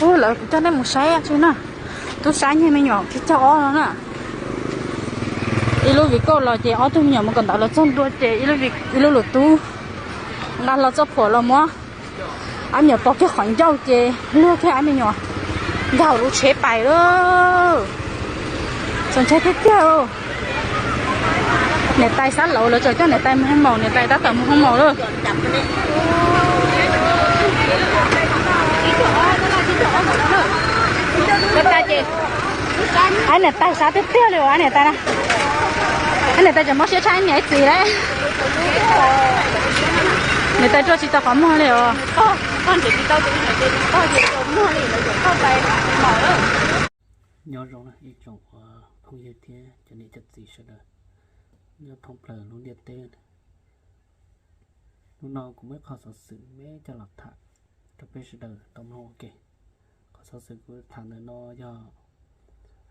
Ub, lawv kuv coj nej mus saib tsi na. Tub sab nyiag me nyuam thib caug ob no na. Ib lub viv kauj los ces ob tug me nyuam mus kawm ntawv los txog ntua ces ib lub lwm tub nqa hlo txoj phuam los muab ob me nyuam pov kiag qhov ncauj ces luag kiag ob me nyuam nkag hauv lub tsheb pais lawm. Txaus ntshai tiag tiag. Niam tais sab laud lawv tseem coj niam tais mus hoo maum, niam tais tab tom mus hoo maum lawm. Niam tais sab tiag tiag li os niam tais na. Niam tais tseem mob siab tshaj niam ib txiv lawm. Niam tais rua tsis tau qhov muag li os. Nyob zoo ib tsoom phooj ywg thiab cov niam cov txiv sawv daws nyob thoob plaws lub ntiaj teb. Hnub no kuv muaj ib qho xov xwm me coj los tham rau peb sawv daws tau mloog ua ke. Qhov xov xwm kuv tham ntawm no yog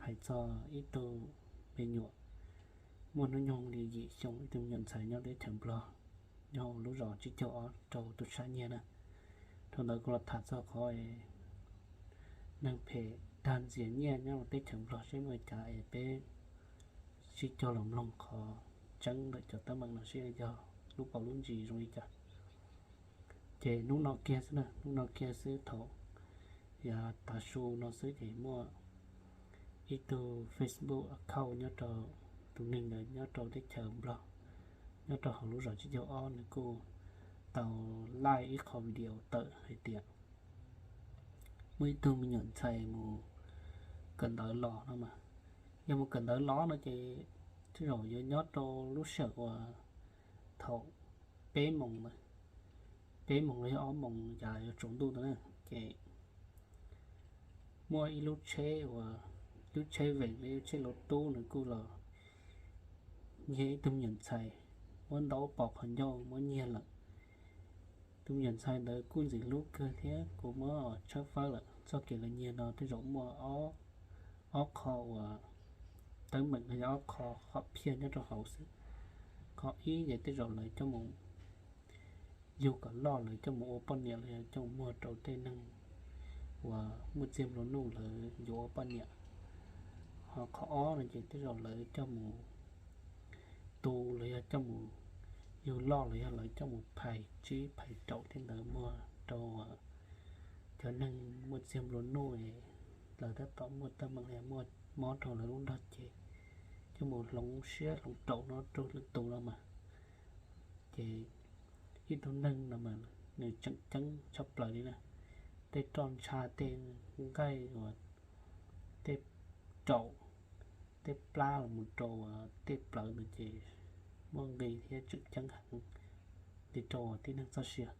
hais txog ib tug me nyuam muaj hnub nyoog li yim xyoo, ib tug me nyuam ntxhais nyob teb chaws Nplog, nyob hauv lub zos tsib caug ob rau tub sab nyiag na. Dhau ntawd kuv los tham txog qhov neeg phem dag ntxias nyiaj nyob teb chaws Nplog seb muaj li cas es peb sib cog los mloog qhov tseeb ntawm cov teeb meem no seb yog lub paus lub ntsis zoo li cas. Ces hnub no kiag xwb na, hnub no kiag xwb thaum yav tav su no xwb ces muaj ib tug Facebook account nyob rau, tus neeg ntawd nyob rau teb chaws Nplog, nyob rau hauv lub zos tsib caug ob, nws kuj tau laij ib qho video tawm hais tias muaj ib tug me nyuam ntxhais mus kawm ntawv los no mas, yog mus kawm ntawv los no ces tej zaum yuav nyob rau lub sij hawm uas thaum peb moos, peb moos los yog ob moos yav yuav tsaus ntuj ntawd na, ces muaj ib lub tsheb uas, lub tsheb veem, lub tsheb lub tub nws kuj los nyiag ib tug me nyuam ntxhais, muab ntaub pov qhov ncauj muab nyiag lawm. Tus me nyuam ntxhais ntawd kuj ntxim hlub kawg thiab kuj muab tshawb fawb lawm. Txoj kev lawv nyiag no tej zaum muaj ob qho uas teeb meem los yog ob qho qhov phiaj nyob rau hauv xwb. Qhov ib ces tej zaum lawv coj mus yug kom loj lawv coj mus ua poj niam los yog coj mus muag rau tej neeg uas muaj txiag nplua nuj lawv yuav ua poj niam. Ho qhov ob no ces tej zaum lawv coj mus tu los yog coj mus yug loj los yog lawv coj mus phais tsib phais raum tej ntawd muag rau cov neeg muaj txiag nplua nuj, lawv tab tom muaj teeb meem los yog muaj mob rau lawv lub nrog cev, coj mus hloov siab hloov raum no rau lwm tus no mas. Ces ib tug neeg no mas nws tseem ceeb tshaj plaws li na. Tej roj ntsha, tej nqaij uas, tej raum, tej plab los mus rau uas tej plawv no ces muaj nqis thiab tseem ceeb heev li rau uas tib neeg txoj sia.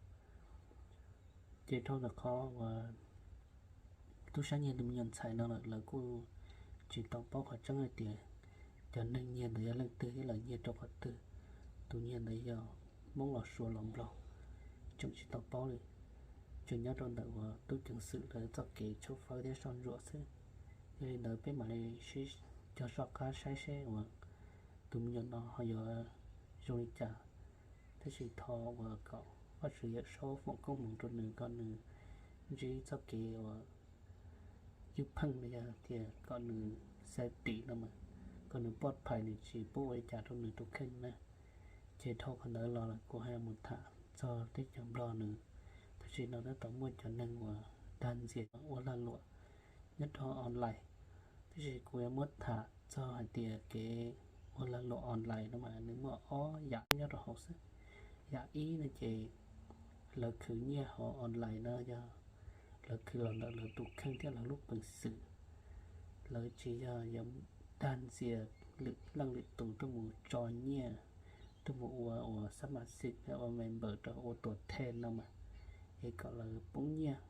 Ces dhau ntawm qhov uas tub sab nyiag tus me nyuam ntxhais no lawm, lawv kuj tsis tau paub qhov tseeb hais tias cov neeg nyiag ntawd yog leej twg thiab lawv nyiag rau qhov twg. Tus nyiag ntawd yog Hmoob los Suav los Nplog, tseem tsis tau paub li. Tseem nyob rau ntawm uas tub ceev xwm lawv txoj kev tshawb fawb thiab soj ntsuam xwb. Yog li ntawd peb mam li sib cog soj qab saib seb uas tus me nyuam no ho yuav zoo li cas. Tab sis thov uas kom Vajtswv Yawm Saub foom koob hmoov rau nws kom nws ntsib txoj kev uas ywj pheej los yog tias kom nws safety no mas, kom nws poj phais nws tsis pub ua li cas rau nws tus kheej na. Ces dhau qhov ntawd los kuv haj yam mus tham txog teb chaws Nplog nws, tam sim no tab tom muaj cov neeg uas dag ntxias ua lag luam nyob rau online. Tab sis kuv yuav muab tham txog hais tias kev ua lag luam online no mas nws muaj ob yam nyob rau hauv xwb. Yam ib no ces lawv khwv nyiaj hauv online no yog lawv khwv los ntawm lawv tus kheej thiab lawv lub peev xwm. Lawv tsis yog yuav dag ntxias lwm leej lwm tus tuaj mus tso nyiaj, tuaj mus ua uas xab mas xim, ua member rau ua tuam thej no mas, es kom lawv poob nyiaj.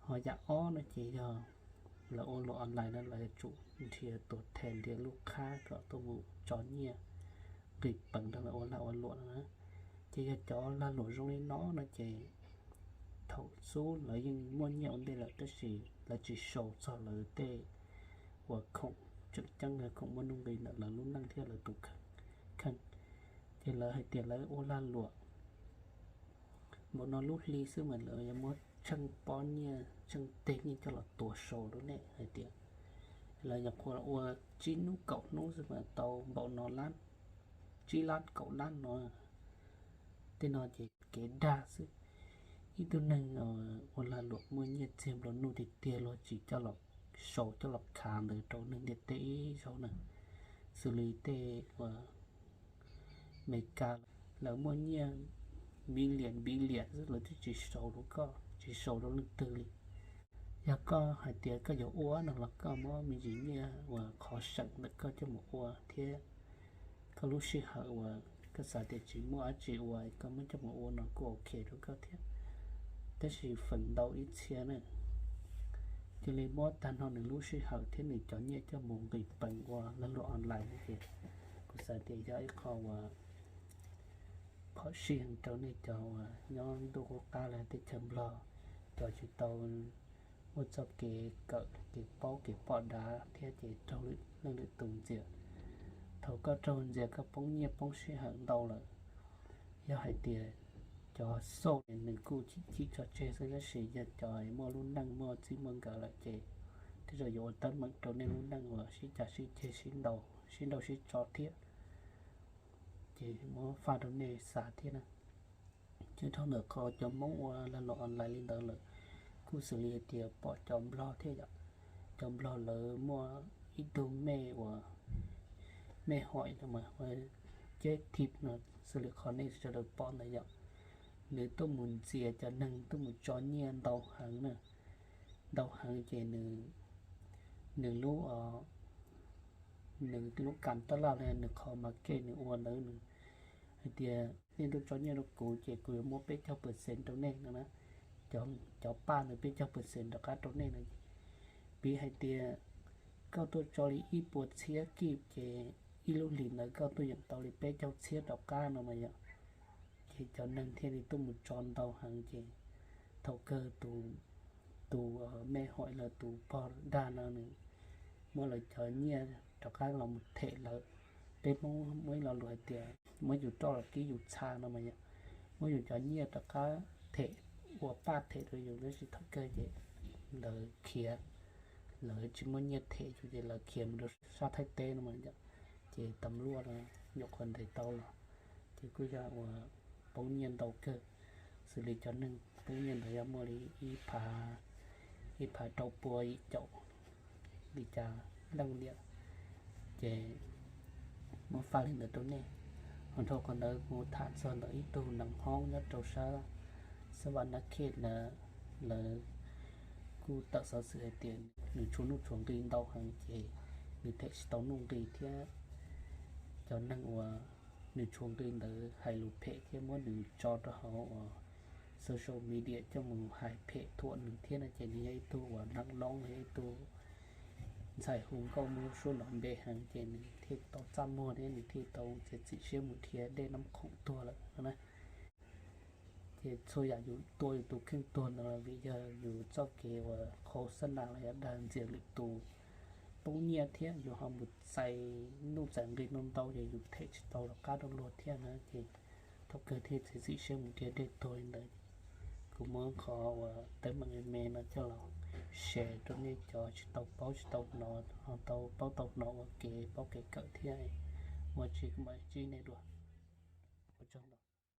Ho yam ob no ces yog lawv ua luam online no lawv yuav tsum nrhiav tuam thej nrhiav lub qhab kom tuaj mus tso nyiaj nqis peev rau lawv ua lag ua luam no na. Ces yog cov lag luam zoo li no no ces thaum xub lawv yeej muaj nyiaj ua ntej lawm tab sis lawv tsis sau txog lawv tej uas khoom tseem ceeb, khoom muaj nuj nqis ntawm lawv lub neej thiab lawv tus kheej. Ces lawv hais tias lawv ua lag luam npaum no lub hli xwb mas lawv yuav muab tsheej pob nyiaj tseem teg nyiaj coj los tuav sau rau nej hais tias lawv nyuam qhuav ua tsib hnub kaum hnub xwb mas tau npaum no lab, tsib lab kaum lab no. Tej no ces kev dag xwb. Ib tug neeg ua lag luam muaj nyiaj txiag nplua nuj tiag tiag luag tsis coj los sau coj los khav ntawd rau neeg ntiaj teb ib zaug na. Xws li tej ua Meskas, lawv muaj nyiaj million billion xwb lawv twb tsis sau rau koj, tsis sau rau leej twg li. Yog koj hais tias koj yuav ua no los koj muab me ntsis nyiaj uas qhov seem ntawm koj coj mus ua thiab koj lub sij hawm uas koj xav tias tsis muaj dab tsi ua koj muab coj mus ua no kuj ok rau koj thiab. Tab sis feem ntau ib txhia na, cia li muab tag nrho nws lub sij hawm thiab nws cov nyiaj coj mus nqis peev ua lag luam online no ces kuv xav tias yog ib qho uas phom sij heev rau nej cov uas nyob ntuj qub qab los teb chaws Nplog, cov tsis tau muaj txoj kev kawm kev paub kev pom dav thiab ces raug leej lwm tus ntxias. Thaum koj raug ntxias koj poob nyiaj poob sij hawm ntau lawm. Yog hais tias cov xauj nws kuj chim chim tso tseg xwb tab sis yog cov muaj lub neej muaj txij muaj nkawm lawm ces tej zaum yuav ua teeb meem rau nej lub neej uas sib cav sib ceg sib ntaus sib ntaus sib tso thiab. Ces muab faj rau nej xav thiab na. Ces dhau ntawm qhov cov Hmoob ua lag luam online li ntawd lawm, kuj xws li hais tias pom cov Nplog thiab yom. Cov Nplog lawv muaj ib tug mej uas mej hoim no mas ua Ceb Thib no, xws li qhov nej sawv daws pom ntawd yom. Nws tuaj mus ntxias cov neeg tuaj mus tso nyiaj ntau heev na, ntau heev ces nws lub, nws lub kam taj laj li nws qhov market nws ua ntawd nws hais tias nej tuaj tso nyiaj rau kuv ces kuv yuav muab peb caug percent rau nej no na. Cov paj ntawd peb caug percent rov qab rau nej no. Piv hais tias koj tuaj tso li ib puas txhiab kij ces ib lub hlis ntawd koj tuaj yeem tau li peb caug txhiab rov qab no mas yom. Ces cov neeg thiaj li tuaj mus tso ntau heev ces thaum kawg tus, tus mej hoim los tus pog dag no nws muab lawv cov nyiaj rov qab los mus them lawv. Peb Hmoob muaj ib lo lus hais tias muab yus roj los kib yus txha no mas yom, muab yus cov nyiaj rov qab them, ua paj them rau yus tab sis thaum kawg ces lawv khiav, lawv tsis muaj nyiaj them yus ces lawv khiav mus rau sab Thaib teb no mas yom. Ces tas luaj no nyuam qhuav ntes tau los ces kuj yog uas poob nyiaj ntau kawg. Xws li cov neeg poob nyiaj ntawd yog muaj li ib phav, ib phav rau pua yim caum li cas leej tiag. Ces muab faj li ntawd rau nej. Ho dhau qhov ntawd kuv tham txog ntawm ib tug nees hoob nyob rau sab Xab Vas Nab Khej na, lawv kuj tawm xov xwm hais tias nws tshuav nuj tshuav nqi ntau heev ces nws them tsis tau nuj nqi thiab cov neeg uas nws tshuav nqi ntawd hais lus phem thiab muab nws tso rau hauv uas social media coj mus hais phem thuam nws thiab no ces nws yog ib tug uas neeg loob, yog ib tug ntxhais hu nkauj muaj suab nrov npe heev ces nws thiaj tau txaj muag thiab nws thiaj tau txiav txim siab mus dhia dej Nab Khoom tuag lawm no na. Ces txhua yam yus tua yus tus kheej tuag ntawd vim yog yus txoj kev uas qhau xab nas los yog dag ntxias lwm tus poob nyiaj thiab yus ho mus txais nuj txais nqi ntau ntau ces yus them tsis tau rov qab rau luag thiab na ces thaum kawg thiaj txiav txim siab mus dhia dej tuag li ntawd. Kuv muab qhov uas teeb meem me me no coj los share rau nej cov tsis tau paub tsis tau hnov ho tau paub tau hnov ua kev paub kev kawm thiab. Ua tsis kuv mam ntsib nej dua.